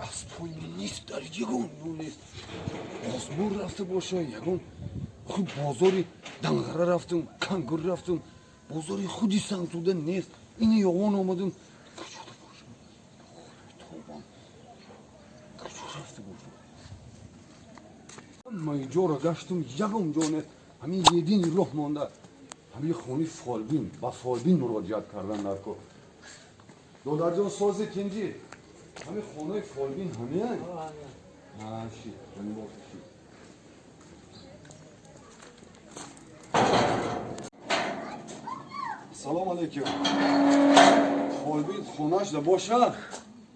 Аспои нест, дар ягон ҷо нест. Осмон рафта боша ягон. Худ бозори Данғара рафтум, Кангур рафтум, бозори худи Сангтуда нест. Ини Ёвон омадум, куҷода бошам? Тобам, куҷо рафта бошам? Ҳамаи ҷоро гаштум, ягон ҷо нест. Ҳамин едини роҳ монда, ҳамин хони фолбин, ба фолбин муроҷиат кардан дар кор. Додарҷон, сози, тинҷӣ? Ҳамин хонаи фолбин ҳамин ши. Салом алейкум. Фолбин хонаш да бошад?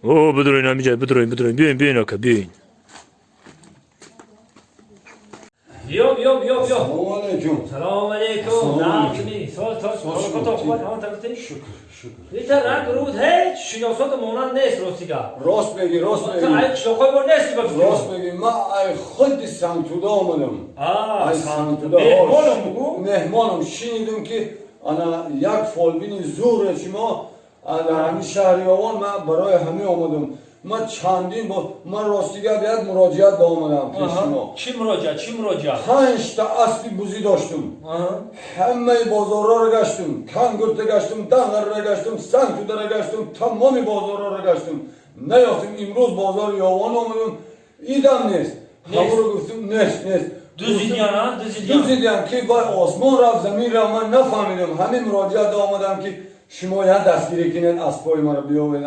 О, бидроин, ҳамиҷа бидроин, бидроин, биёин, биёин, ака, биёин. Биё, биё, биё, биё. Салом алейкум. Салом алейкум. Нақми сол то то хуб, ҳамон тараф. Шукр, шукр. Ита ранг руд ҳеҷ шиносот монанд нест, ростига. Рост мегӣ, рост мегӣ. Ай қишлоқҳои мо нести ба фикр. Рост мегӣ, ман ай худи Сангтуда омадам. Ай Сангтуда. Меҳмонам бугу. Меҳмонам. Шинидум, ки ана як фолбини зуре шумо дар ҳамин шаҳри Ёвон. Ман барои ҳамин омадам. Ман чандин бор, ман ростига як муроҷиат ба омадам пеш шумо. Чӣ муроҷиат, чӣ муроҷиат? Панҷта аспи бузӣ доштум. Ҳамаи бозорҳоро гаштум, Кангурта гаштум, Данғарра гаштум, Сангтудара гаштум, тамоми бозорҳоро гаштум, наёфтум. Имрӯз бозори Ёвон омадум, идам нест. Ҳаморо гуфтум, нест, нест. Дузидиян, дузидиян. Дузидиян, ки вай осмон рафт, замин рафт, ман нафаҳмидам. Ҳамин муроҷиат омадам, ки шумо як дастгирӣ кунед, аспои маро биёвед,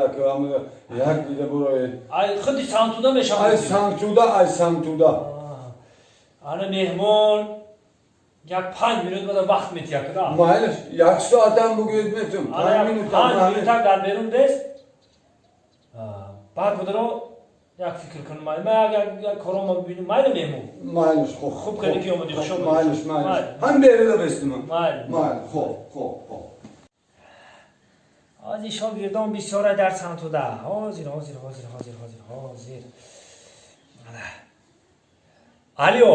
як дида буроед. Ай худи Сангтуда мешавад? Ай Сангтуда, ай Сангтуда. Ана меҳмон як 5 минут бада вақт метиҳад куда. Майлаш, як соатам бугӯед, метум. 5 минут. 5 минутак дар берун бест, баъд бударо як фикр кунам, ма як корома бибинем. Майли, меҳмон? Майлаш, хуб. Хуб кардӣ, ки омадӣ, хуш омадӣ. Майлаш, майлаш, ҳам беруда бестима. Майли. Майли, хуб, хуб, хуб. Ҳозир шогирдон бисёра дар Сангтуда. Ҳозир, ҳозир, ҳозир, ҳозир, ҳозир, ҳозир. Алё,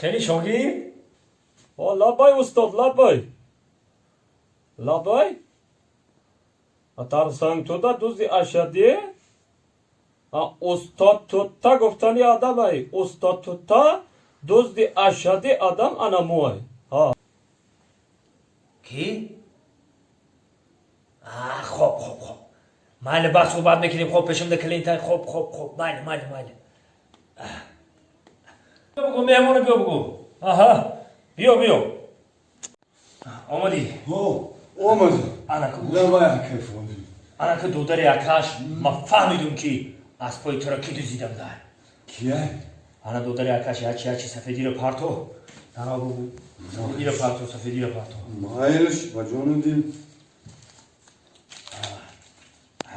хеле шогирд. Лаббай, устод, лаббай, лаббай. Дар Сангтуда дузди ашадӣ устод Тутта гуфтани адамай. Устод Тутта, дузди ашадӣ адам анамуай. Ки? Хоб, хоб, хоб, майли, баъд суҳбат мекунем. Хоб, пешамда клиента. Хоб, хоб, хоб, майли, майли, майли. Бугу, меҳмоно, биё, бугу. Аҳа, биё, биё, омадӣ? Омад. Анака. Лаббай, акай фолбин. Анака, додари акаш, ма фаҳмидум, ки аспои туро ки дузида буда. Кия? Ана, додари акаш, ячи, ячи, сафедиро парто. Ана, бугу, сафедиро парто, сафедиро парто. Майлаш, ба ҷону дил.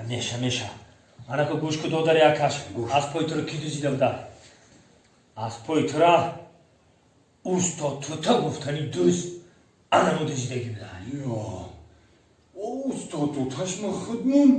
Меша, меша. Анака, гӯш ку, додари акаш, аспои туро ки дузида буда? Аспои тура устод Тута гуфтани дуз анамо дузидагӣ буда. Ё, устод Туташма худмун.